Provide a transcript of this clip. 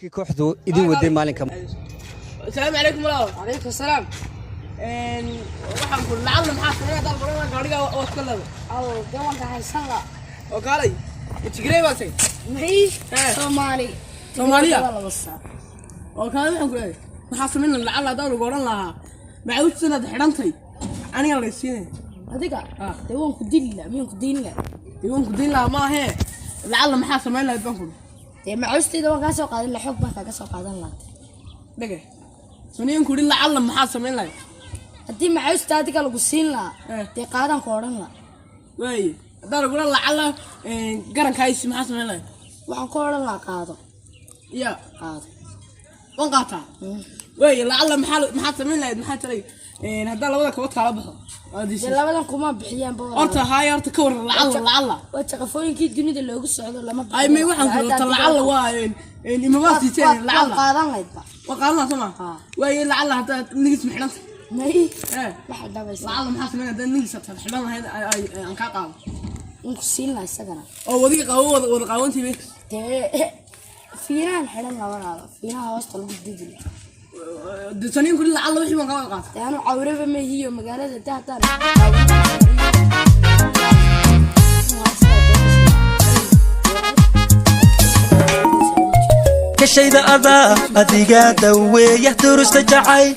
Macallinkii kooxdu idin waday maalinka. Asalaamu calaykum, walaal. Calaykum salaam. Waxaan ku lacalla maxaa sameynaa dal badan gaadhiga waad ka leedahay? Aw, gawanka haysan la. Oo kaalay, Tigrey baa tay? Maxay? Eh. Soomaali. Soomaaliya? Waa laba saac. Oo kaalay, waxaan ku leeyahay, maxaa sameynaa lacalla haddaan lagu odhan lahaa macawisanaad xidhantay aniga la siinay? Adiga? Ah. Dee waan ku dili la, miyaan ku diin la? Dee waan ku diin lahaa maahee, lacalla maxaa samayn lahayd baan ku. Dee macaustayda waan kaa soo qaadan la, xoog baan kaaga soo qaadan lahaa. Dhege suniyan ku idhi, lacalla maxaa samayn lahayd? Haddii macausta adiga lagu siin lahaa, Eh. dee qaadaan ku odhan lahaa. Waaye, haddaan lagu odhan lacalla garankaaysi, maxaa samayn lahayd? Waxaan ku odhan lahaa qaado. Ya. Qaado. Waan qaataa. Waaye, lacalla maxaa samayn lahayd, maxaa tiray haddaan labada kabood kaala baxo aad Dee isiiso? Labadan kuma bixiyaan ba. Horta haaya, horta ka waran lacalla lacalla? Waa jaqafooyinkii dunida loogu socdo lama. Ay may, waxaan ku horta lacalla waa imamaa siiseen. Waan Lacalla qaadan lahayd ba. Waa qaadan lahaa soo ma? Ah. Waaye, lacalla haddaad nigis ma xidhanta? May. Eh. Waxa dhabaysa. Lacalla maxaa samayn haddaad nigis hataad xidhan lahayd aan kaa qaado? Waan ku siin lahaa isagana. Oo wadiga qaawo wada wada qaawantii bay. Dee fiinahan xidhan labadaada fiinaha hoosta lagu didi lahaa. Dee saniin kuli lacalla wixii baan kaa wada qaata. Dee anu cawraba mahiyo magaalada de haddaan. Kashayda adaa adigaa daweeya durusta jacayl.